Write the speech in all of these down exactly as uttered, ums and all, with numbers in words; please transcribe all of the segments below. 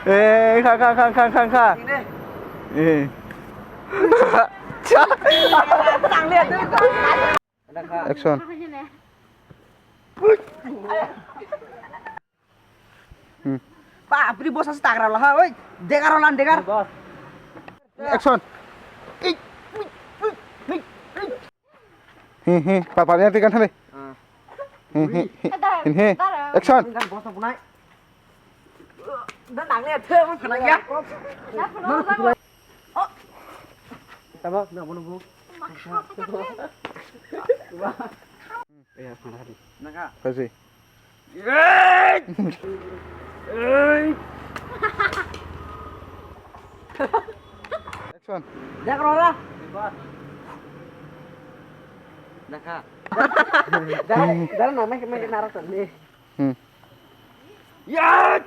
Eh, kha, kha, kha, kha, kha, kha. Eh. Cha. Action. Hmm. Bapri, bosa se tagra laha, oi. Degar olan, degar. Action. Hi, hi, pa, pa, yang tikan thale. Hi, hi, hi. Hin, hi. Action. Tamo, na bono bu. Kasi. Action. Dak rora. Dakha. Dar, dar na mai mai nara tani. Hmm. Ya.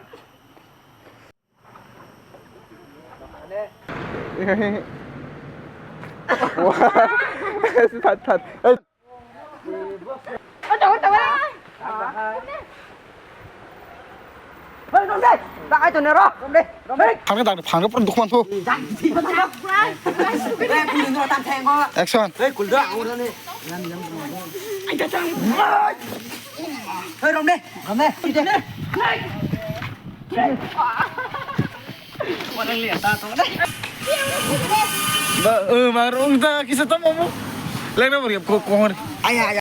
Wah. That, that. Eh. Thangkhe dak thangkhe pura dukhu mantho. Action. Ba, eh, marung ta kisa tamo mo. Lengna bori ko kohor. Aya, aya.